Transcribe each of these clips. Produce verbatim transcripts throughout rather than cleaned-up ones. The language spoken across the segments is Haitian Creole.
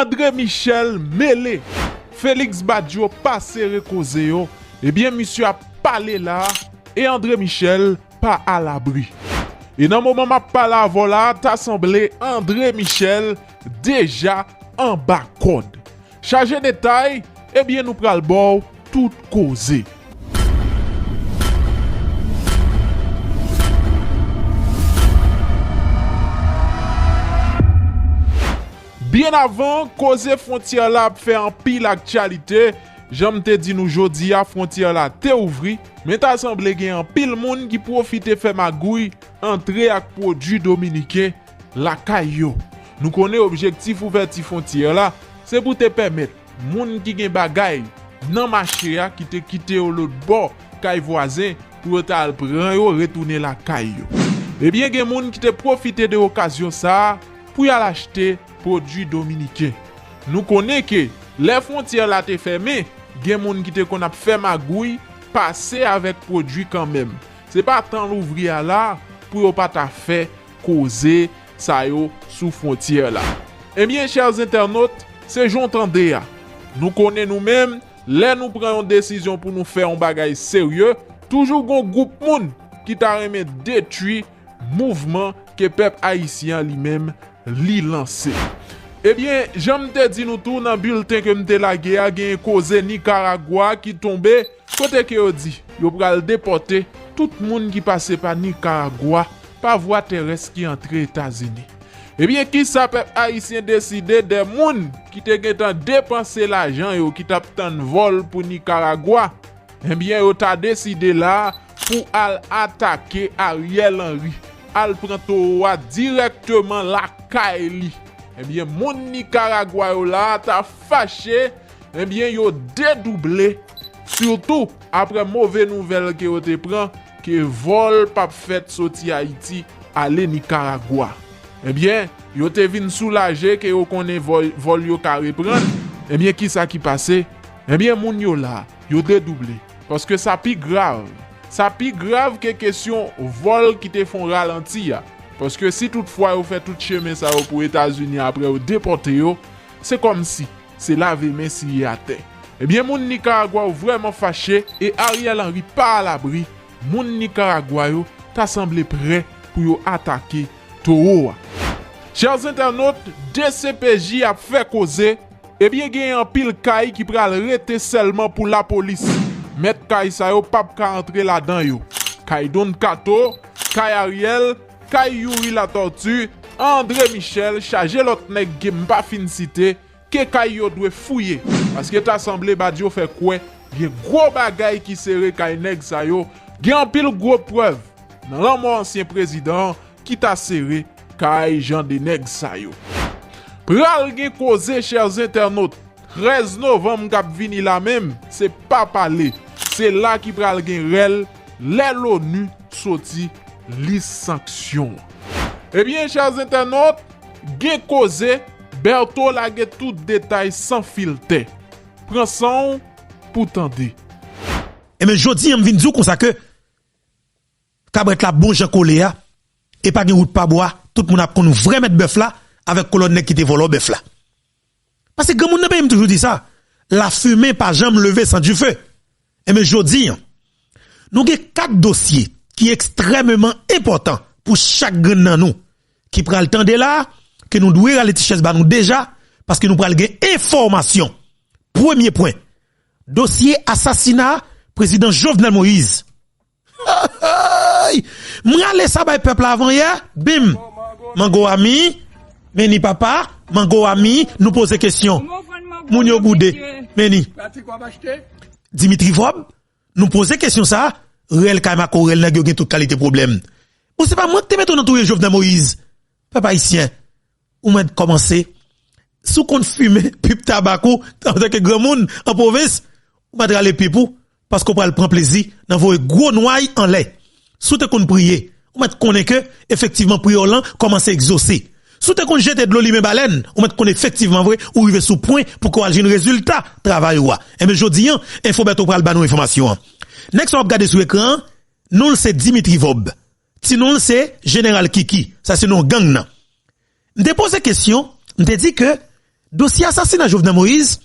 André Michel mele. Félix Badio pa sere koze yo. Ebyen, misye ap pale la e André Michel pa alabri. E nan moman m ap pale avè w la, ta sanble André Michel deja anba kòd. Chaje detay, ebyen, nou pral ba w tout koze. Byen avan, koze fwontyè la ap fè anpil aktyalite. Jan m te di nou jodi a, fwontyè la te ouvri, men ta sanble gen anpil moun ki pwofite fè magouy antre ak pwodui dominiken lakay yo. Nou konnen objektif ouvèti fwontyè la, se pou te pèmèt moun ki gen bagay nan mache a ki te kite yo lòtbò kay vwazen pou yo ta al pran yo retounen lakay yo. Ebyen, gen moun ki te pwofite de okazyon sa a pou y al achte pwodui dominiken. Nou konnen ke lè fwontyè la te fèmen, gen moun ki te konn ap fè magouy pase avèk pwodui kanmenm. Se pa tan louvri a la pou yo pa ta fè koze sa yo sou fwontyè la. Ebyen, chè entènot, se jan w tande a. Nou konnen nou menm, lè nou pran yon desizyon pou nou fè yon bagay serye, toujou gon gwoup moun ki ta renmen detwi mouvman ke pèp ayisyen an li menm li lanse. Ebyen, jan m te di nou tou nan bilten ke m te lage a, gen koze Nikaragwa ki tonbe, kote ke yo di yo pral depòte tout moun ki pase pa Nikaragwa pa vwa terès ki antre Etazini. Ebyen, kisa pèp ayisyen deside de moun ki te gentan depanse lajan yo ki t ap tann vòl pou Nikaragwa? Ebyen, yo ta deside la pou al atake Ariel Henry, al pran towo a dirèkteman lakay li. Ebyen, moun Nikaragwa yo la ta fache, ebyen, yo dedouble, sitou apre move nouvèl ke yo te pran, ke vòl p ap fèt soti Ayiti ale Nikaragwa. Ebyen, yo te vin soulaje ke yo konnen vòl, vòl yo ka reprann. Ebyen, kisa ki pase? Ebyen, moun yo la, yo dedouble. Paske sa pi grav. Sa pi grav ke kesyon vòl ki te fè yon ralanti a. Paske si toutfwa yo fè tout chemen sa yo pou Etazini apre yo depòte yo, se kòmsi se lave men siye atè. Ebyen, moun Nikaragwa yo vrèman fache e Ariel Henry pa alabri. Moun Nikaragwa yo ta sanble prè pou yo atake towo a. Chè entènot, D C P J ap fè koze. Ebyen, gen anpil kay ki pral rete sèlman pou lapolis. Mèt kay sa yo p ap ka antre ladan yo. Kay Don Kato, kay Ariel, kay Youri Latortue, André Michel, chaje lòt nèg ke m pa fin site, ke kay yo dwe fouye. Paske ta sanble Badio fè kwè gen gwo bagay ki sere kay nèg sa yo. Gen anpil gwo prèv nan lanmò ansyen prezidan an ki ta sere kay jan de nèg sa yo. Pral gen koze, chè entènot. Trèz novanm k ap vini la menm, se pa pale. Se la ki pral gen rèl lè l'ONU soti lis sanksyon an. Ebyen, chè entènot, gen koze, Bertho lage tout detay san filtè. Pran san w pou tande. Ebyen, jodi a, m vin di w konsa ke kabrèt la bon jan kole a, e pa gen wout pa bwa, tout moun ap konn vrè mèt bèf la avèk kolòn nèg ki te vòlò bèf la. Paske granmoun nan peyi m toujou di sa, lafimen pa janm leve san dife. Ebyen, jodi a, nou gen kat dosye ki ekstrèmeman enpòtan pou chak grenn nan nou ki pral tande la, ke nou dwe rale ti chèz ba nou deja, paske nou pral gen enfòmasyon. Premye pwen, dosye asasina prezidan Jovenel Moïse. M rale sa bay pèp la avan yè, bim! Mango ami, men ni papa, mango ami, nou poze kesyon. Moun yo boude, men ni. Dimitri Vorbe, nou poze kesyon sa, rèl kay makorèl nèg yo gen tout kalite pwoblèm. Bon, se pa mwen ki te mete w nan touye Jovenel Moïse. Pèp ayisyen, ou mèt kòmanse. Si w konn fimen pip tabak ou antanke granmoun an pwovens, ou mèt rale pip ou, paske w pral pran plezi nan voye gwo nway anlè. Si w te konn priye, ou mèt konnen ke efektivman priyè w lan kòmanse egzose. Si w te konn jete dlo limen balèn, ou mèt konn efektivman vre ou rive sou pwen pou ke w al jwenn rezilta travay ou a. Enben jodi a, Enfo Bèto pral ba nou enfòmasyon an. Nèg sa w ap gade sou ekran an, non l se Dimitri Vorbe. Ti non l se Jeneral Kiki, sa se non gang nan. M te poze kesyon, m te di ke Dosye asasina Jovenel Moïse,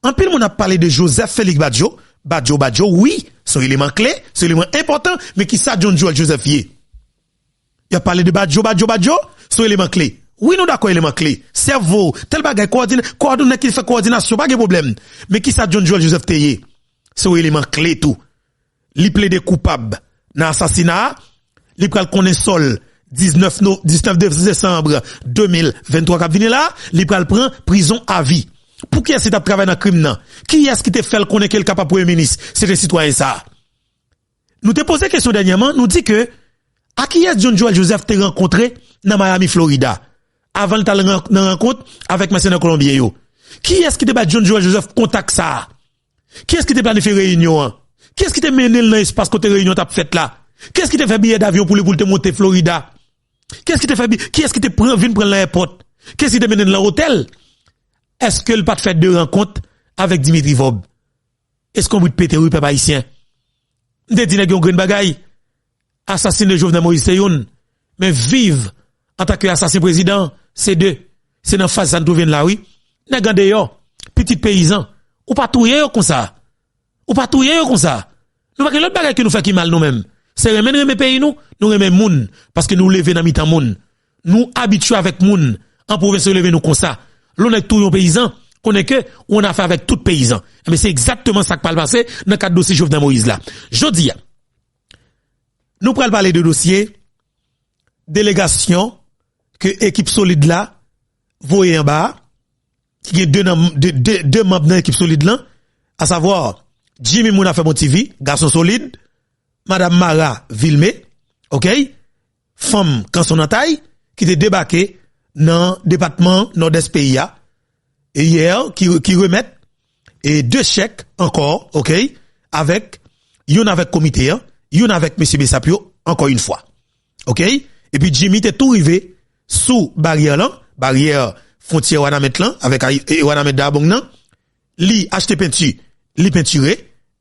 anpil moun ap pale de Joseph Félix Badio. Badio, Badio, wi, se yon eleman kle, se yon eleman enpòtan, men kisa John Joel Joseph ye? Y ap pale de Badio, Badio, Badio, se yon eleman kle. Wi, nou dakò, eleman kle. Sèvo, tèl bagay, kowòdinè, kowòdonè ki fè kowòdinasyon, pa gen pwoblèm. Men kisa John Joel Joseph te ye? Se yon eleman kle tou. Li plede koupab nan asasina a, li pral konnen sòl diznèf no-, diznèf desanm de mil venntwa k ap vini la, li pral pran prizon avi. Pou kiyès li t ap travay nan krim nan? Kiyès ki te fè l konnen ke l kapab premye minis? Se te sitwayen sa a. Nou te poze kesyon dènyèman, nou di ke a kiyès John Joel Joseph te rankontre nan Miami, Florida, avan l t al ran-, nan rankont avèk mèsenè kolonbyen yo? Kiyès ki te bay John Joel Joseph kontak sa a? Kiyès ki te planifye reyinyon an? Kiyès ki te mennen l nan espas kote reyinyon t ap fèt la? Kiyès ki te fè biyè davyon pou li, pou l te monte Florida? Kiyès ki te fè bi-, kiyès ki te pran, vin pran l nan èpòt? Kiyès ki te mennen l nan otèl? Èske l pa t fè de rankont avèk Dimitri Vorbe? Eskonbrit pete wi, pèp ayisyen. M te di nèg yo yon grenn bagay. Asasine Jovenel Moïse se youn, men viv antanke asasen prezidan, se de. Se nan faz sa n twouve n la wi. Nèg andeyò, pitit peyizan, ou pa touye yo konsa. Ou pa touye yo konsa. Nou pa gen lòt bagay ke nou fè ki mal nou menm. Se renmen n renmen peyi nou, nou renmen moun, paske nou leve nan mitan moun. Nou abitye avèk moun an pwovens yo leve nou konsa. Lè yon nèg touye yon peyizan, konnen ke ou an afè avèk tout peyizan. Enben, se egzakteman sa k pral pase nan kad dosye Jovenel Moïse la. Jodi a, nou pral pale de dosye delegasyon ke ekip solid la voye anba a, ki gen de nan, de, de, de manm nan ekip solid lan, asavwa Jimmy moun afè Bon T V, gason solid, madam Mara Vilmé, oke, fanm kanson nan tay, ki te debake nan depatman Nòdès peyi a, e yè, ki, ki remèt, e de chèk ankò, oke, avèk, youn avèk komite an, youn avèk mesye Bessap yo, ankò yon fwa. Oke? Epi Jimmy te tou rive sou baryè lan, baryè fwontyè Wanament lan, avèk Ayi-, e, Wanament Dabong nan, li achte penti, li pentire,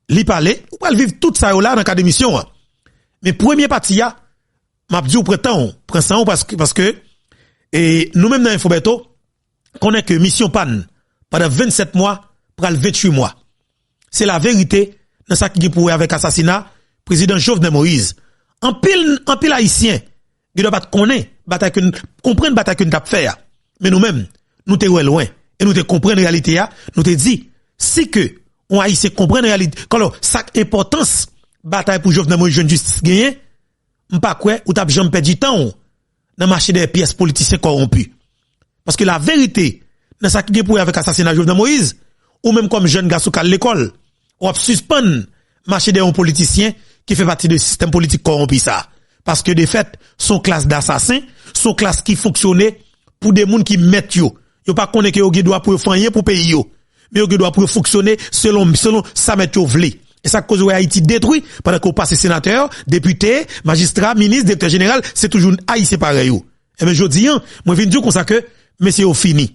li pale, ou pral viv tout sa yo la nan kad emisyon an. Men premye pati a, m ap di w pran tan w, pran san w paske, paske, e, nou menm nan Info Bertho, konnen ke misyon pa n pandan vennsèt mwa pral venntuit mwa. Se laverite nan sa ki gen pou wè avèk asasina prezidan Jovenel Moïse. Anpil, anpil Ayisyen gen dwa pa t konnen batay ke n, konprann batay ke n t ap fè a. Men nou menm, nou te wè lwen e nou te konprann reyalite a. Nou te di, si ke yon Ayisyen konprann reyalite, alò, sa k enpòtans batay pou Jovenel Moïse jwenn jistis genyen, m pa kwè ou t ap janm pèdi tan w nan mache dèyè pyès politisyen kòwonpi. Paske laverite, nan sa ki gen pou wè avèk asasina Jovenel Moïse, ou menm kòm jèn gason k al lekòl, w ap sispann mache dèyè yon politisyen ki fè pati de sistèm politik kòwonpi sa a. Paske defèt, se yon klas dasasen, se yon klas ki fonksyone pou de moun ki mèt yo. Yo pa konnen ke yo gen dwa pou yo fè anyen pou peyi yo. Men yo gen dwa pou yo fonksyone selon, selon sa mèt yo vle. E sa k koz w wè Ayiti detwi, pandan ke w pase senatè, depite, majistra, minis, direktè jeneral, se toujou Ayisyen parèy ou. Enben, jodi a, mwen vin di w konsa ke mesye yo fini.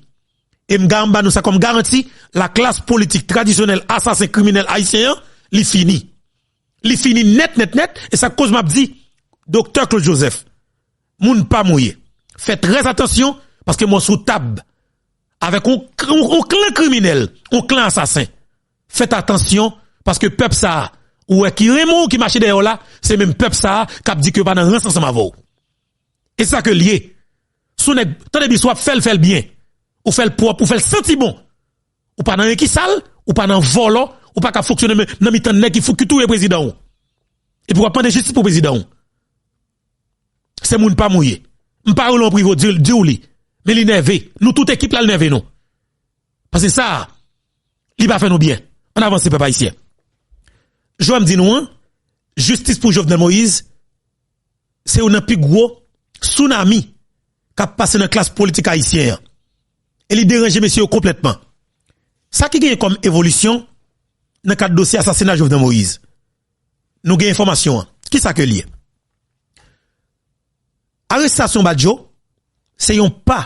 E m ga-, m ba nou sa kòm garanti, laklas politik tradisyonèl, asasen, kriminèl ayisyen an, li fini. Li fini nèt, nèt, nèt, e sa k koz m ap di, Doktè Claude Joseph, moun pa m ou ye. Fè trè atansyon, paske m wè w sou tab avèk yon, yon, yon klan kriminèl, yon klan asasen. Fèt atansyon, paske pèp sa a, ou wè ki renmen w, ki mache dèyè w la, se menm pèp sa a k ap di ke yo pa nan rans ansanm avè w. E sa ke l ye. Si w nèg, tande byen, si w ap fè l, fè l byen. Ou fè l pwòp, ou fè l santi bon. Ou pa nan anyen ki sal, ou pa nan vòlò, ou pa ka fonksyone men, nan mitan nèg ki fout ki touye prezidan w. Epi w ap mande jistis pou prezidan w. Se moun pa m ou ye. M pa rele w an prive, di, di w li. Men li nève. Nou tout ekip la, l nève nou. Paske sa, li pa fè nou byen. Ann avanse, pèp ayisyen. Jan m di nou an, jistis pou Jovenel Moïse, se youn nan pi gwo tsunami k ap pase nan klas politik ayisyen an. E li deranje mesye yo konplètman. Sa ki genyen kòm evolisyon nan kad dosye asasina Jovenel Moïse? Nou gen enfòmasyon an. Kisa ke l ye? Arestasyon Badio se yon pa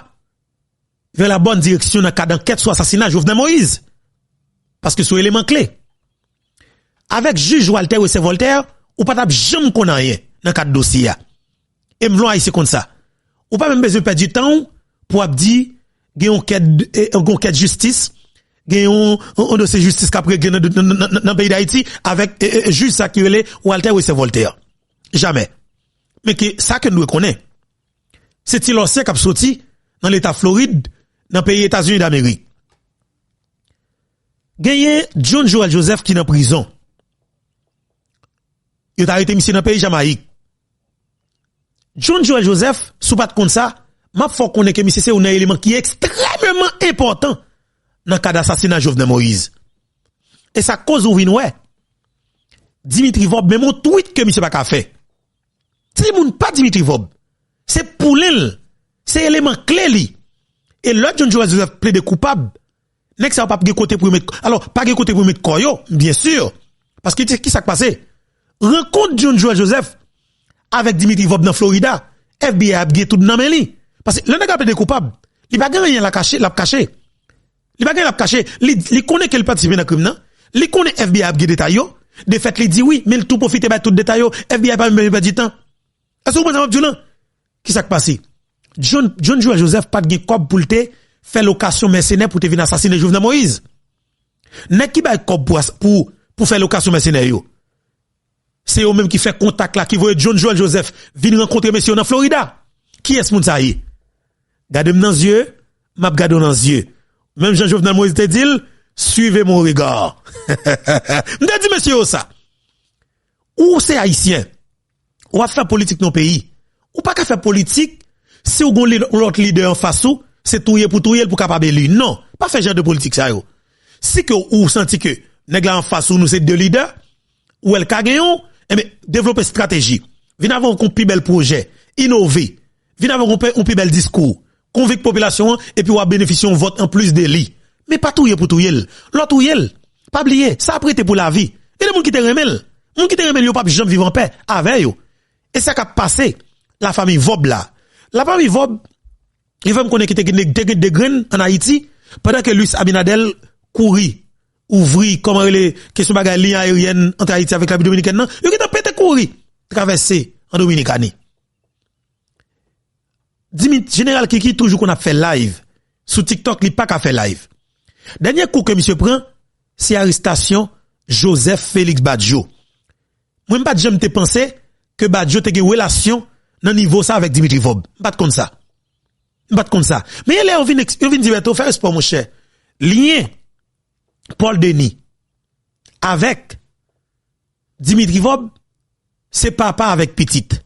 vè la bòn direksyon nan kad ankèt sou asasina Jovenel Moïse. Paske se yon eleman kle. Avèk jij Walter Wesser Voltaire, ou pa t ap janm konn anyen nan kad dosye a. E m vle w Ayisyen konn sa. Ou pa menm bezwen pèdi tan w pou w ap di, gen yon kèt, e, gen yon kèt jistis, gen yon, yon, yon dosye jistis k ap regle nan, nan, nan, nan, nan peyi Dayiti avèk, e, e, jij sa ki rele Walter Wesser Voltaire. Jamè. Men ke sa ke n dwe konnen, se ti lòsyè k ap soti nan leta Florid, nan peyi Etazini Damerik. Genyen John Joel Joseph ki nan prizon. Yo t arete misye nan peyi Jamayik. John Joel Joseph, si w pa t konn sa, m ap fè w konnen ke misye se youn nan eleman ki ekstrèmeman enpòtan nan kad asasina Jovenel Moïse. E sa k koz ou vin wè Dimitri Vorbe, menm yon tweet ke misye pa ka fè. Timoun pa Dimitri Vorbe. Se poulen l. Se eleman kle li. E lè John Joel Joseph plede koupab, nèg sa yo p ap gen kote pou yo met, alò, pa gen kote pou yo met kò yo, byen si. Paske ki, ki sa k pase? Rankont John Joel Joseph avèk Dimitri Vorbe nan Florida, F B I ap gen tout nan men li. Paske lè nèg la plede koupab, li pa gen anyen l a kache, l ap kache. Li pa gen l ap kache. Li, li konnen ke l patisipe nan krim nan. Li konnen F B I ap gen detay yo. De fèt, li di wi, men l tou pwofite bay tout detay yo. F B I pa menm bezwen pèdi tan. Èske w konprann sa m ap di w lan? Ki sa k pase? John, John Joel Joseph pa t gen kòb pou l te fè lokasyon mèsenè pou te vin asasine Jovenel Moïse. Nèg ki bay kòb pou as-, pou, pou fè lokasyon mèsenè yo, se yo menm ki fè kontak la, ki voye John Joel Joseph vin rankontre mesye yo nan Florida. Kiyès moun sa ye? Gade m nan zye, m ap gade w nan zye. Menm jan Jovenel Moïse te di l, suivez mon regard. M te di mesye yo sa. Ou se ayisyen. W ap fè politik nan peyi. Ou pa ka fè politik si w gon li-, lòt lidè anfas ou, se touye pou touye l pou kapab eli. Non, pa fè jan de politik sa yo. Si ke ou santi ke nèg la anfas ou, nou se de lidè, ou wè l ka genyen w, enben, devlope estrateji. Vin avè yon pi bèl pwojè, inove. Vin avè yon pe-, yon pi bèl diskou. Konvenk popilasyon an, epi w ap benefisye yon vòt anplis de li. Men pa touye pou touye l. Lè w touye l, pa bliye, sa ap rete pou lavi. Gen de moun ki te renmen l. Moun ki te renmen l yo p ap janm viv anpè avè yo. E sa k ap pase lafanmi Vorbe la. Lafanmi Vorbe, yo fè m konnen ki te gen, te gen de grenn ann Ayiti, pandan ke Luis Abinader kouri, ouvri, kòman rele, kesyon bagay liy ayeryèn ant Ayiti avèk Labib Dominikèn nan, yo gentan pete kouri, travèse an Dominikani. Dimit, Jeneral Kiki toujou konn ap fè live. Sou TikTok, li pa ka fè live. Dènye kou ke misye pran, se arestasyon Joseph Félix Badio. Mwen, m pa t janm te panse ke Badio te gen relasyon nan nivo sa avèk Dimitri Vorbe. M pa t konn sa. M pa t konn sa. Men lè yo vin eks-, yo vin di, Beto, fè respè, monchè. Lyen Paul Denis avèk Dimitri Vorbe, se papa avèk pitit.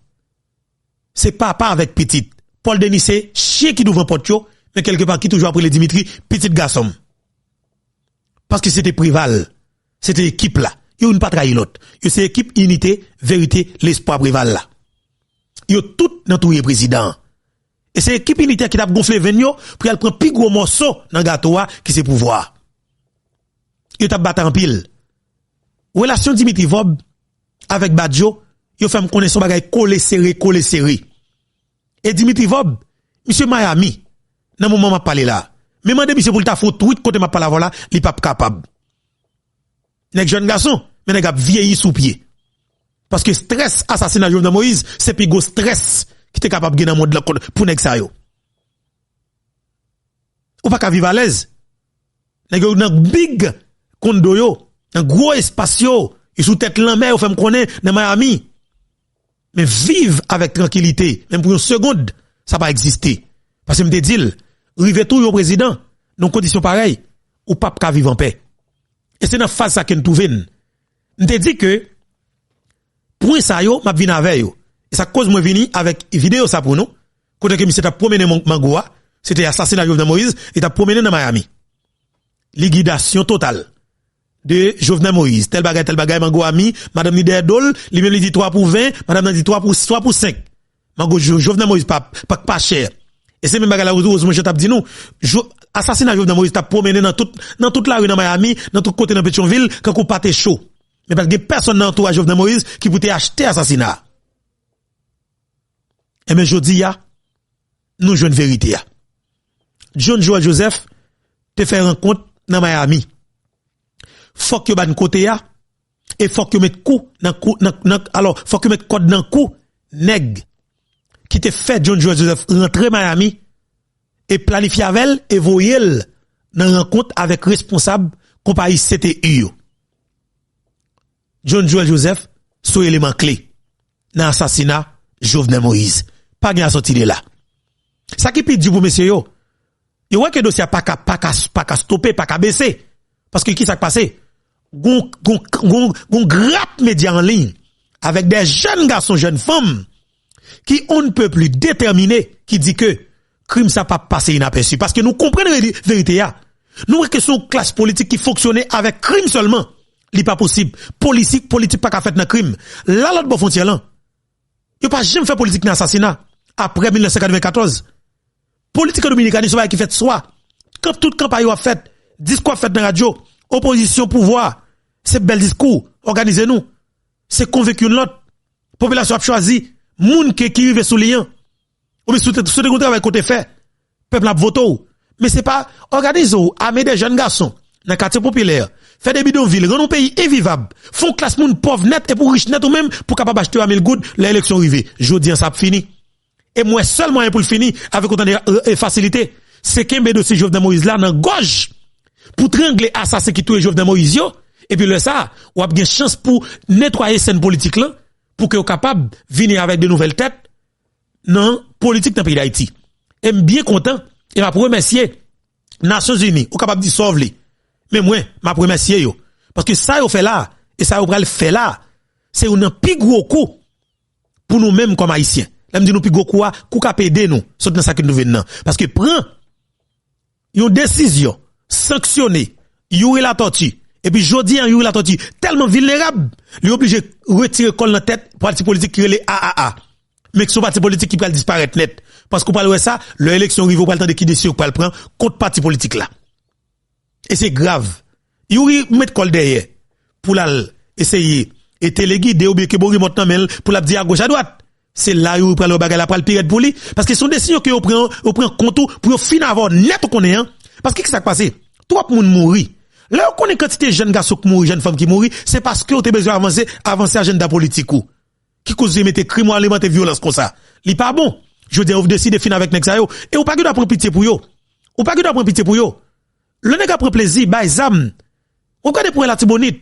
Se papa avèk pitit. Paul Denis se chen ki douvan pòt yo, men kèlkepa ki toujou ap rele Dimitri pitit gason m. Paske se te Preval, se te ekip la. Yo youn pa trayi lòt. Yo se ekip Inite, Verite, Lespwa Preval la. Yo tout nan touye prezidan an. E se ekip Inite a ki t ap gonfle venn yo pou y al pran pi gwo mòso nan gato a ki se pouvwa a. Yo t ap batay anpil. Relasyon Dimitri Vorbe avèk Badio, yo fè m konnen se yon bagay kole sere, kole sere. E Dimitri Vorbe, misye Miami, nan moman m ap pale la a. Men mande misye pou l ta fè yon tweet kote m ap pale avè w la, li p ap kapab. Nèg jèn gason, men nèg ap vyeyi sou pye. Paske estrès asasina Jovenel Moïse, se pi gwo estrès ki te kapab gen nan mond lan kon-, pou nèg sa yo. Ou pa ka viv alèz. Nèg yo nan big kondo yo, nan gwo espas yo, yo sou tèt lanmè, yo fè m konnen, nan Miami. Men viv avèk trankilite, menm pou yon segond, sa pa egziste. Paske m te di l, rive touye yon prezidan, nan yon kondisyon parèy, ou p ap ka viv anpè. E se nan faz sa ke n twouve n. M te di ke pwen sa yo, m ap vin avè yo. E sa k koz mwen vini avèk videyo sa pou nou, kote ke misye t ap pwomennen man-, mango a, se te asasina Jovenel Moïse, li t ap pwomennen nan Miami. Likidasyon total de Jovenel Moïse. Tèl bagay, tèl bagay, mango a mi, madanm li dèyè do l, li menm li di twa pou ven, madanm nan di twa pou, twa pou senk. Mango Jo-, Jovenel Moïse pa, pa, pa chè. E se menm bagay la, Rosemond Jean t ap di nou, Jo-, asasina Jovenel Moïse t ap pwomennen nan tout, nan tout lari nan Miami, nan tout kote nan Petyonvil, kankou pate cho. Men pa t gen pèsonn nan antouraj Jovenel Moïse ki pou te achte asasina a. Enben, jodi a, nou jwenn verite a. John Joel Joseph te fè rankont nan Miami. Fòk yo ba n kote a, e fòk yo met kou nan kou, nan, nan, alò, fòk yo met kòd nan kou nèg ki te fè John Joel Joseph rantre Miami, e planifye avè l e voye l nan rankont avèk responsab konpayi C T U yo. John Joël Joseph se yon eleman kle nan asasina Jovenel Moïse. Pa gen a sòti de la. Sa ki pi di pou mesye yo, yo wè ke dosye a pa ka, pa ka, pa ka stope, pa ka bese. Paske ki sa k pase? Gon, gon, gon, gon grap medya an liy avèk de jèn gason, jèn fanm ki on ne peut plus detèmine, ki di ke krim sa p ap pase inapèsi. Paske nou konprann reli-, verite a. Nou wè ke se yon klas politik ki fonksyone avèk krim sèlman. Li pa posib. Polisi-, politik pa ka fèt nan krim. La, lòt bò fwontyè lan, yo pa janm fè politik nan asasina. Apre mil nèf san katrevenkatòz, politik an Dominikani se yon bagay ki fèt swa. Kanp, tout kanpay yo ap fèt, diskou ap fèt nan radyo, opozisyon, pouvwa, se bèl diskou, òganize nou. Se konvenk youn lòt. Popilasyon ap chwazi moun ke, ki rive sou li an. Oubyen si w te, si w te gen yon travay ke w te fè, pèp la ap vote w. Men se pa òganize w, ame de jèn gason nan katye popilè, fè de bidonvil, rann yon peyi envivab, fè yon klas moun pòv nèt epi w rich nèt ou menm pou w kapab achte a mil goud lè eleksyon rive. Jodi an sa ap fini. E m wè sèl mwayen pou l fini avèk otan de, e, e, fasilite, se kenbe dosye Jovenel Moïse la nan gòj pou trangle asasen ki touye Jovenel Moïse yo. Epi lè sa a, w ap gen chans pou netwaye sèn politik lan, pou ke w kapab vini avèk de nouvèl tèt nan politik nan peyi Dayiti. E m byen kontan, e m ap remèsye Nasyonzini, ou kapab di sa w vle. Men mwen, m ap remèsye yo. Paske sa yo fè la, e sa yo pral fè la, se youn nan pi gwo kou pou nou menm kòm Ayisyen. Lè m di nou pi gwo kou a, kou k ap ede nou sot nan sa ke nou vin nan. Paske pran yon desizyon, sanksyone Youri Latortue, epi jodi a Youri Latortue tèlman vilnerab, li oblije retire kò l nan tèt pati politik ki rele A A A. Men se yon pati politik ki pral disparèt nèt. Paske w pral wè sa, lè eleksyon rive, w pral tande ki desizyon yo pral pran kont pati politik la. E se grav. Youri met kò l dèyè pou l al eseye e telegide oubyen kenbe yon remòt nan men l pou l ap di agoch adwat. Se la Youri pral wè bagay la pral pi rèd pou li. Paske se yon desizyon ke yo pran, yo pran kont ou pou yo fin avè w nèt ou konnen an. Paske ki sa k pase? Twòp moun mouri. Lè yo konnen kantite jèn gason k mouri, jèn fanm ki mouri, se paske w te bezwen avanse, avanse ajanda politik ou. Ki koz yo mete krim ou alimante vyolans konsa? Li pa bon. Jodi a, yo deside fin avèk nèg sa yo. E ou pa gen dwa pran pitye pou yo. Ou pa gen dwa pran pitye pou yo. Lè nèg ap pran plezi, bay zam. Ou gade pou wè Latibonit.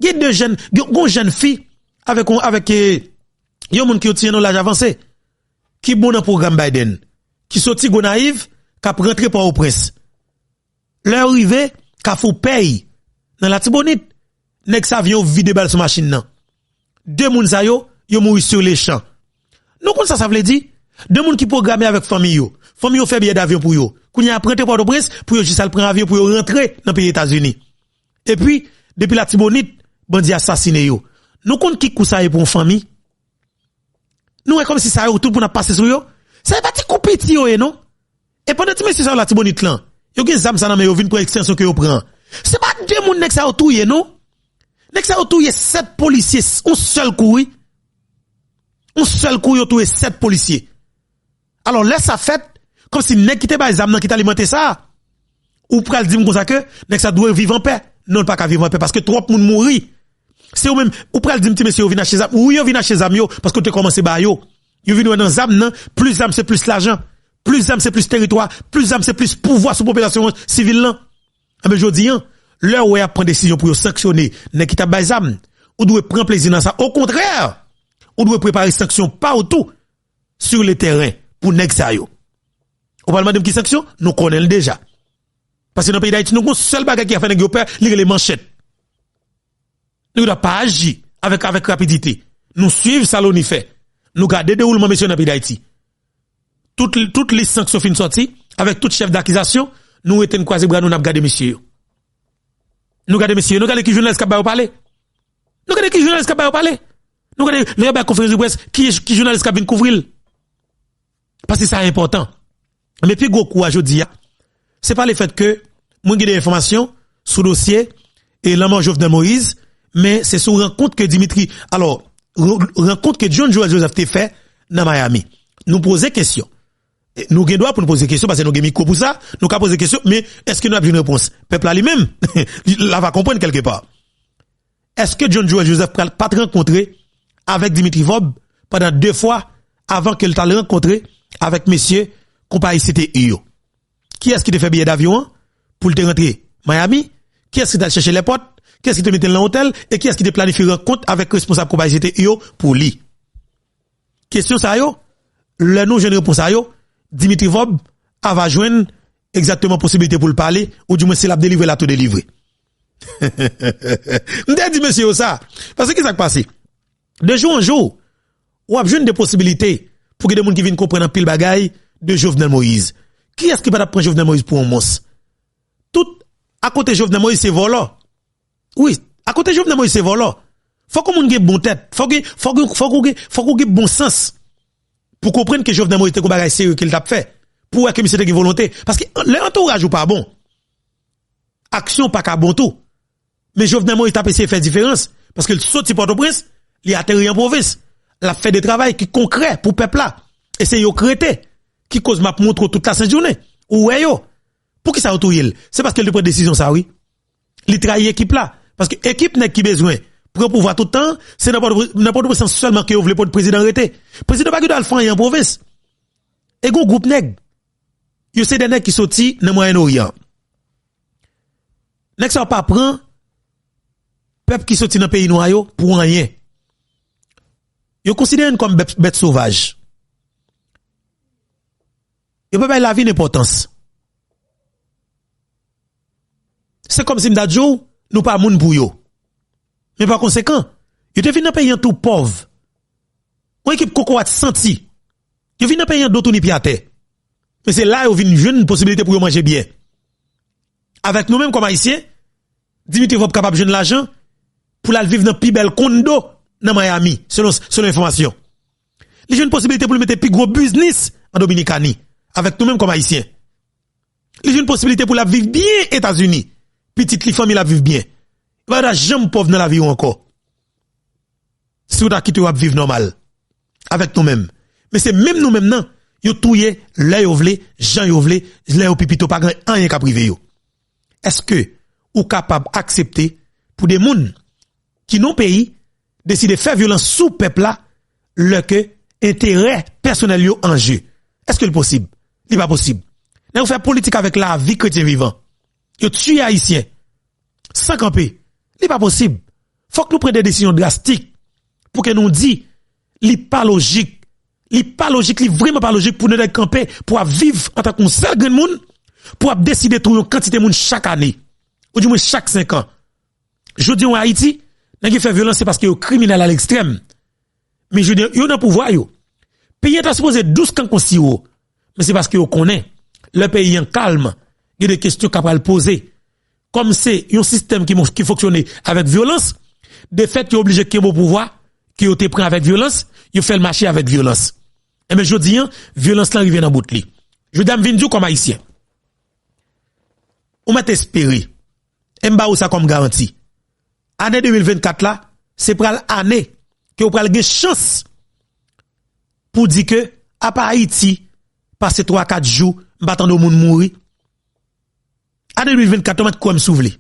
Gen de jèn, gen, gen yon jèn fi avèk, yon, avèk, eh, yon moun ki yo tiye nan laj avanse, ki bon nan pwogram Biden, ki soti Gonayiv, k ap rantre Pòtoprens. Lè yo rive Kafou Pèy, nan Latibonit, nèg sa vin yo vide bal sou machin nan. De moun sa yo, yo mouri sur le champ. Nou konn sa sa vle di? De moun ki pwograme avèk fanmi yo. Fanmi yo fè biyè davyon pou yo. Kounye a ap rantre Pòtoprens pou yo jis al pran avyon pou yo rantre nan peyi Etazini. Epi, depi Latibonit, bandi asasine yo. Nou konn ki kou sa ye pou yon fanmi? Nou wè kòmsi sa yo tout moun ap pase sou yo. Sa e pa ti kou piti yo ye non. E pandan ti mesye sa yo Latibonit lan, yo gen zam sa nan men yo vin pran ekstansyon ke yo pran. Se pa de moun nèg sa yo touye non. Nèg sa yo touye sèt polisye, s-, yon sèl kou wi. Yon sèl kou yo touye sèt polisye. Alò lè sa fèt, kòmsi nèg ki te bay zam nan ki t alimante sa, ou pral di m konsa ke nèg sa dwe viv anpè. Non, l pa ka viv anpè paske twòp moun mouri. Se ou menm, ou pral di m ti mesye yo vin achte zam. Wi, yo vin achte zam yo paske yo te kòmanse ba yo. Yo vin wè nan zam nan, plis zam se plis lajan. Plis zam se plis teritwa. Plis zam se plis pouvwa sou popilasyon sivil lan. Enben, jodi a, lè w wè y ap pran desizyon pou yo sanksyone nèg ki t ap bay zam, ou dwe pran plezi nan sa. Okontrè, ou dwe prepare sanksyon pa w tou sur le terrain pou nèg sa yo. Ou pral mande m ki sanksyon? Nou konnen l deja. Paske nan peyi Dayiti, nou gen yon sèl bagay ki ka fè nèg yo pè, li rele manchèt. Nou dwe pa aji avèk, avèk rapidite. Nou swiv sa Loni fè. Nou gade dewoulman mesye yo nan peyi Dayiti. Tout, tout lis sanksyon fin sòti, avèk tout chèf dakizasyon, nou rete n kwaze bra nou, n ap gade mesye yo. Nou gade mesye yo, nou gade ki jounalis k ap ba yo pale. Nou gade ki jounalis k ap ba yo pale. Nou gade lè yo bay konferans de près, ki, ki jounalis k ap vin kouvri l. Paske sa enpòtan. Men pi gwo kou a jodi a, se pa lefèt ke mwen gen de enfòmasyon sou dosye e lanmò Jovenel Moïse, men se sou rankont ke Dimitri, alò, r-, rankont ke John Joël Joseph te fè nan Miami. Nou poze kesyon. E nou gen dwa pou nou poze kesyon, paske nou gen mikwo pou sa, nou ka poze kesyon, men èske nou ap jwenn repons? Pèp la li menm, li, l ava konprann kèlkepa. Èske John Joël Joseph pral pa t rankontre avèk Dimitri Vorbe pandan de fwa avan ke l t al rankontre avèk mesye konpayi C T U yo? Kiyès ki te fè biyè davyon an pou l te rantre Miami? Kiyès ki t al chèche lèpòt? Kiyès ki te mete l nan otèl? E kiyès ki te planifye rankont avèk responsab konpayi yo pou li? Kesyon sa yo, lè nou jwenn repons a yo, Dimitri Vorbe ava jwenn egzakteman posiblite pou l pale, oudimwen si l ap delivre, l ap tou delivre. M te di mesye yo sa. Paske ki sa k pase? De jou an jou, w ap jwenn de posibilite pou gen de moun ki vin konprann anpil bagay de Jovenel Moïse. Kiyès ki pa t ap pran Jovenel Moïse pou yon mons? Tout akote Jovenel Moïse se vòlò. Wi, akote Jovenel Moïse se vòlò. Fòk yon moun gen bon tèt. Fòk gen, fòk gen, fòk ou gen, fòk ou gen bon sans pou konprann ke Jovenel Moïse te gen bagay serye ke l t ap fè. Pou wè ke misye te gen volonte. Paske lè antouraj ou pa bon, aksyon pa ka bon tou. Men Jovenel Moïse t ap eseye fè diferans. Paske l soti Pòtoprens, li ateri an pwovens. L ap fè de travay ki konkrè pou pèp la. E se yo k rete. Ki koz m ap montre w tout lasent jounen. Ou wè yo. Poukisa yo touye l? Se paske l te pran desizyon sa, wi. Li trayi ekip la. Paske ekip nèg ki bezwen pran pouvwa tout tan, se nan Pòtoprens, nan Pòtoprens sèlman ke yo vle pou prezidan rete. Prezidan pa gen dwa al fè anyen an pwovens. E gon gwoup nèg. Yo se de nèg ki soti nan Mwayen Oryan. Nèg sa yo pa pran pèp ki soti nan peyi nwa yo pou anyen. Yo konsidere n kòm bèt, bèt sovaj. Yo pa bay lavi n enpòtans. Se kòmsi m ta di w, nou pa moun pou yo. Men pa konsekan, yo te vin nan peyi an tou pòv. Yon ekip kokorat santi. Yo vin nan peyi an do tou ni pye atè. Men se la yo vin jwenn posibilite pou yo manje byen. Avèk nou menm kòm Ayisyen, Dimitri Vorbe kapab jwenn lajan pou l al viv nan pi bèl kondo nan Miami, selon, selon enfòmasyon. Li jwenn posibilite pou l mete pi gwo biznis an Dominikani, avèk nou menm kòm Ayisyen. Li jwenn posibilite pou l ap viv byen Etazini. Pitit li, fanmi l ap viv byen. Yo pa ta janm pòv nan lavi yo ankò. Si w ta kite yo ap viv nòmal avèk nou menm. Men se menm nou menm nan, yo touye lè yo vle, jan yo vle, lè yo pi pito, pa gen anyen k ap rive yo. Èske ou kapab aksepte pou de moun ki nan yon peyi deside fè vyolans sou pèp la lè ke enterè pèsonèl yo an je? Èske l posib? Li pa posib. Nèg yo fè politik avèk lavi kretyen vivan. Yo tiye Ayisyen san kanpe. Li pa posib. Fòk nou pran de desizyon drastik pou ke nou di li pa lojik. Li pa lojik, li vrèman pa lojik pou nou nèg kanpe, pou ap viv antanke yon sèl grenn moun, pou ap deside touye yon kantite moun chak ane, oudimwen chak senk an. Jodi a, Ayiti, nèg yo fè vyolans, se paske yo kriminèl a lekstrèm. Men jodi a, yo nan pouvwa yo. Peyi an ta sipoze dous kankou siwo. Men se paske yo konnen, lè peyi an kalm, gen de kesyon k ap pral poze. Kòm se yon sistèm ki, ki fonksyone avèk vyolans, defèt yo oblije kenbe pouvwa ke yo te pran avèk vyolans, yo fè l mache avèk vyolans. Enben, jodi a, vyolans lan rive nan bout li. Jodi a, m vin di w kòm Ayisyen, ou mèt espere, e m ba ou sa kòm garanti, ane de mil vennkat la, se pral ane ke ou pral gen chans pou di ke, apa Ayiti pase twa, kat jou, m pa tande yon moun mouri. Ane de mil vennkat, ou mèt kwè m si w vle.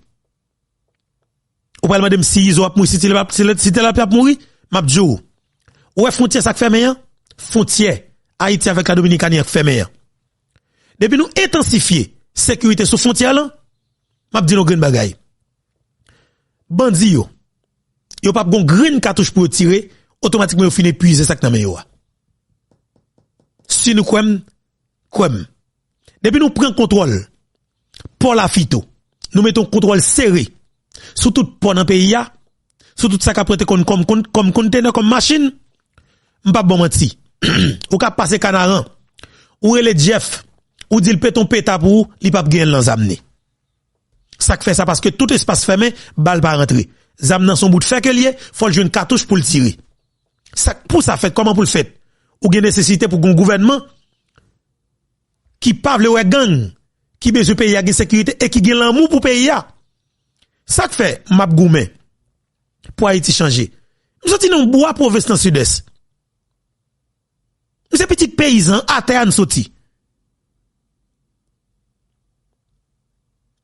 Ou pral mande m si Izo ap mouri, si Tilapli ap, si Tilapli ap mouri, m ap di w. Ou wè fwontyè sa k fèmen an? Fwontyè Ayiti avèk la Dominikani an k fèmen an. Depi nou entansifye sekirite sou fwontyè lan, m ap di nou grenn bagay. Bandi yo, yo p ap gon grenn katouch pou yo tire, otomatikman yo fin epuize sa k nan men yo a. Si nou kwè m, kwè m. Depi nou pran kontwòl pò Lafito, nou mete yon kontwòl sere sou tout pò nan peyi a, sou tout sa k ap rantre kòm, kòm, kòm, kòm kontenè, kòm machin, m p ap ba w manti. Ou ka pase Kanaran, ou rele Jeff, ou di l pete yon peta pou ou, li p ap genyen l nan zam ni. Sa k fè sa? Paske tout espas fèmen, bal pa rantre. Zam nan se yon bout fè ke l ye, fò l jwenn katouch pou l tire. Sa k pou sa fèt, kòman pou l fèt? Ou gen nesesite pou gen yon gouvènman ki pa vle wè gang, ki bezwen peyi a gen sekirite e ki gen lanmou pou peyi a. Sa k fè m ap goumen pou Ayiti chanje. M soti nan yon bwa pwovens nan Sidès. M se pitit peyizan, atè a n soti.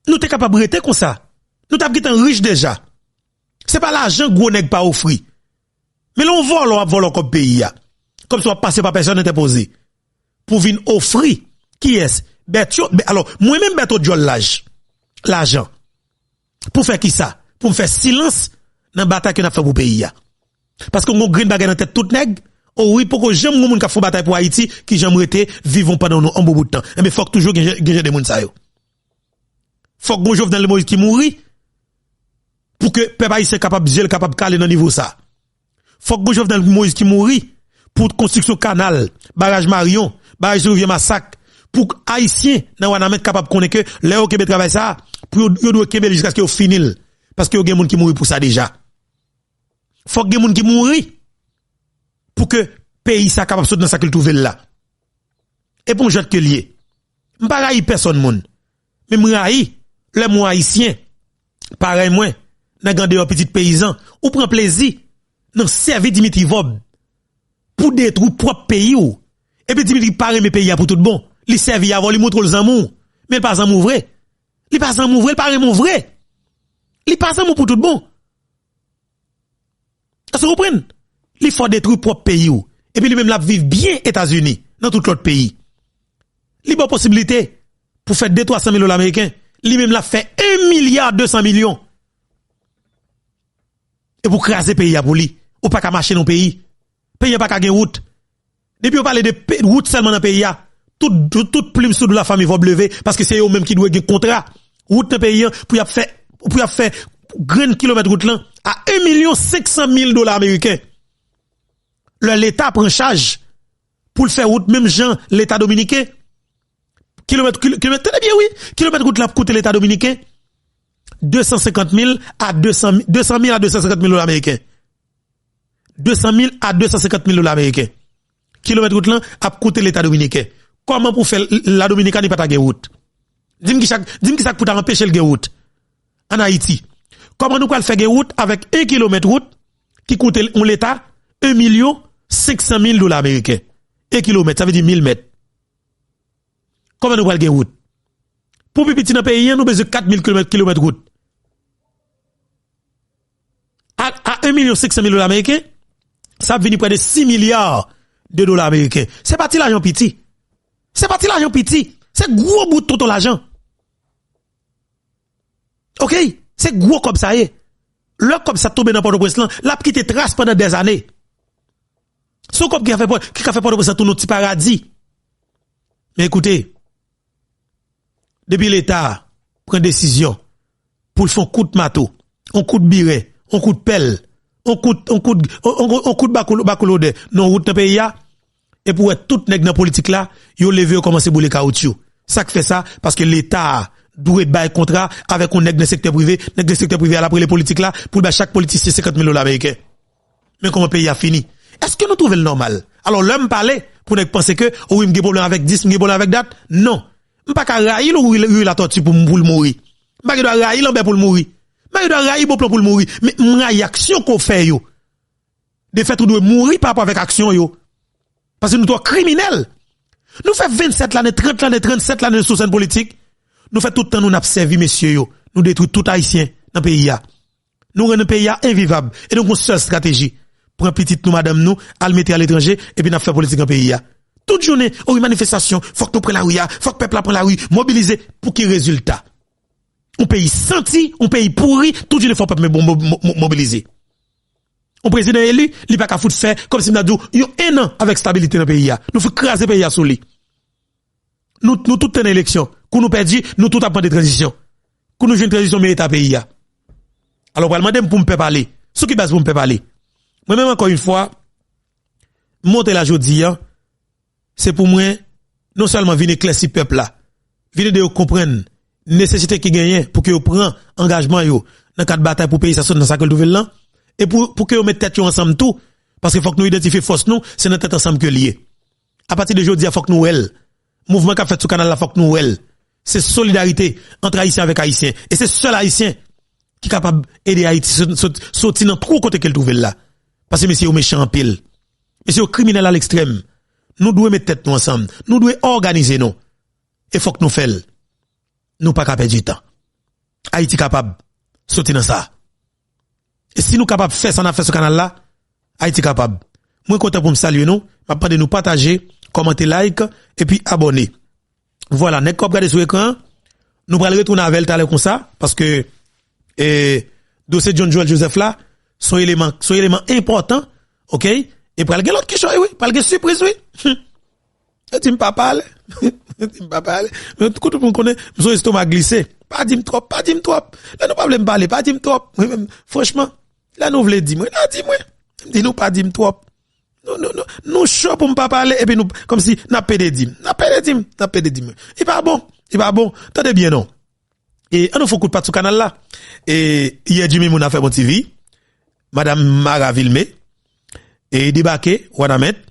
Nou te kapab rete konsa. Nou t ap gentan rich deja. Se pa lajan gwo nèg pa ofri. Men lè yon vòlò ap vòlò kòb peyi a, kòmsi w ap pase pa pèsòn entèpoze, pou vin ofri kiyès? Bèt yo, bè, alò, mwen menm Bèto dyòl laj, lajan. Pou fè kisa? Pou m fè silans nan batay ke n ap fè pou peyi a. Paske yon grenn bagay nan tèt tout nèg, o wi, poko janm yon moun k ap fè batay pou Ayiti, ki janm rete vivan pandan yon, yon bon bout tan. Enben, fòk toujou gen, gen jan de moun sa yo. Fòk gon Jovenel Moïse ki mouri, pou ke pèp ayisyen kapab, zye l kapab kale nan nivo sa. Fòk gon Jovenel Moïse ki mouri pou konstriksyon kanal, baraj Marion, baraj sou rivyè Masak, pou ayisyen nan Wanament kapab konnen ke lè yo kenbe travay sa, pou yo, yo dwe kenbe l jiskaske yo fini l. Paske yo gen moun ki mouri pou sa deja. Fòk gen moun ki mouri pou ke peyi sa kapab sot nan sa ke l twouve l la. E pou yon jwèt ke l ye. M pa rayi pèsòn moun. Men m rayi lè m wè ayisyen parèy mwen, nèg andeyò, pitit peyizan, ou pran plezi nan sèvi Dimitri Vorbe pou detwi pwòp peyi w. Epi Dimitri pa renmen peyi a pou tout bon. Li sèvi avè w, li montre w l zanmi w. Men l pa zanmi w vre. Li pa zanmi w vre, li pa renmen w vre. Li pa zanmi w pou tout bon. Èske w konprann? Li fè w detwi pwòp peyi w. Epi li menm l ap viv byen Etazini, nan tout lòt peyi. Li ba w posiblite pou fè de twa san mil dola ameriken. Li menm l ap fè en milya de san milyon. E pou kraze peyi a pou li. Ou pa ka mache nan peyi. Peyi a pa ka gen wout. Depi yo pale de pe-, wout sèlman nan peyi a, tout, tout, tout plim sou do lafanmi Vorbe leve, paske se yo menm ki dwe gen kontra wout nan peyi a pou y ap fè, pou y ap fè grenn kilomèt wout lan a en milyon senk san mil dola ameriken. Lè Leta pran chaj pou l fè wout menm jan Leta dominiken, kilomèt, kil-, kilomèt, tande byen wi, kilomèt wout la ap koute Leta dominiken de san senkant mil a de san, de san mil a de san senkant mil dola ameriken. De san mil a de san senkant mil dola ameriken. Kilomèt wout lan ap koute Leta dominiken. Kòman pou fè l-, La Dominikani pa ta gen wout? Di m ki sa, di m ki sa k pou ta anpeche l gen wout ann Ayiti. Kòman nou pral fè gen wout avèk en kilomèt wout ki koute yon Leta en milyon senk san mil dola ameriken? En kilomèt, sa vle di mil mèt. Kòman nou pral gen wout? Pou pi piti nan peyi a, nou bezwen kat mil kilomèt, kilomèt wout. A, a en milyon senk san mil dola ameriken, sa ap vini prè de sis milya de dola ameriken. Se pa ti lajan piti. Se pa ti lajan piti. Se gwo bout tonton lajan. Oke? Se gwo kòb sa ye. Lè kòb sa tonbe nan Pòtoprens lan, l ap kite tras pandan dèzane. Se yon kòb ki ka fè Pò-, ki ka fè Pòtoprens lan tounen yon ti paradi. Men ekoute, depi Leta pran desizyon pou l fè yon kout mato, yon kout biren, yon kout pèl, yon kout, yon kout, yon, yon, yon kout bakou, bakou lodè nan wout nan peyi a, epi w wè tout nèg nan politik la, yo leve, yo kòmanse boule kawotchou. Sa k fè sa? Paske Leta a dwe bay kontra avèk yon nèg nan sektè prive, nèg nan sektè prive a l ap rele politik la pou l bay chak politisyen senkant mil dola ameriken. Men kòman peyi a fini. Èske nou twouve l nòmal? Alò, lè m pale, pou nèg panse ke, o wi, m gen pwoblèm avèk dis, m gen pwoblèm avèk dat, non. M pa ka rayi Youri, Youri Latortue pou m, pou l mouri. M pa gen dwa rayi Lambert pou l mouri. M pa gen dwa rayi Beauplan pou l mouri. Men m rayi aksyon ke w fè yo. Defèt ou dwe mouri pa rapò avèk aksyon yo. Paske nou twò kriminèl. Nou fè vennsèt lane, trant lane, trannsèt lane sou sèn politik. Nou fè tout tan nou n ap sèvi mesye yo. Nou detwi tout Ayisyen nan peyi a. Nou rann peyi a envivab. E nou gon sèl estrateji. Pran pitit nou, madanm nou, al mete aletranje, epi n ap fè politik nan peyi a. Tout jounen, o wi, manifestasyon, fòk nou pran lari a, fòk pèp la pran lari, mobilize. Pou ki rezilta? Yon peyi santi, yon peyi pouri, tout jounen fò pèp mo-, mo-, mo-, mobilize. Yon prezidan eli, li pa ka fout fè, kòmsi m ta di w, yon ennan avèk estabilite nan peyi a. Nou fout kraze peyi a sou li. Nou, nou tout te nan eleksyon. Kou nou pèdi, nou tout ap mande tranzisyon. Kou nou jwenn tranzisyon, men eta peyi a. Alò, w pral mande m pou m pè pale. Sou ki baz pou m pè pale? Mwen menm, ankò yon fwa, m monte la jodi a, se pou mwen, non sèlman vin eklèsi pèp la, vin ede yo konprann nesesite ki genyen pou ke yo pran angajman yo nan kad batay pou peyi sa sot nan sa ke l twouve l lan, e pou, pou ke yo met tèt yo ansanm tou, paske fòk nou idantifye fòs nou, se nan tèt ansanm ke l ye. Apati de jodi a, fòk nou wè l. Mouvman k ap fèt sou kanal la, fòk nou wè l. Se solidarite ant Ayisyen avèk Ayisyen. E se sèl Ayisyen ki kapab ede Ayiti sot-, sot-, soti nan twou kote ke l twouve l la. Paske mesye yo mechan anpil. Mesye yo kriminèl a lekstrèm. Nou dwe met tèt nou ansanm. Nou dwe òganize nou. E fòk nou fè l. Nou pa ka pèdi tan. Ayiti kapab soti nan sa. E si nou kapab fè sa n ap fè sou kanal la, Ayiti kapab. Mwen kontan pou m salye nou. M ap mande nou pataje, kòmante, like, epi abòne. Vwala, nèg k ap gade sou ekran an, nou pral retounen avè l talè konsa, paske e, dosye John Joel Joseph la, se yon eleman, se yon eleman enpòtan, oke? E pral gen lòt kichòy, wi, pral gen sipriz, wi. Yo di m pa pale. Yo di m pa pale. Men tout moun konnen, m se yon estoma glise. Pa di m twòp, pa di m twòp. Lè nou pa vle m pale, pa di m twòp. Mwen menm, franchman, lè nou vle di mwen, n a di mwen. M di nou pa di m twòp. Nou, nou, nou, nou cho pou m pa pale, epi nou, kòmsi, n ap pede di m. N ap pede di m, n ap pede di mwen. E pa bon, e pa bon. Tande byen non. E an nou fè kout pat sou kanal la. E yè Jimmy Moon a fè bon T V. Madanm Mara Vilmé. E debake, Wanament.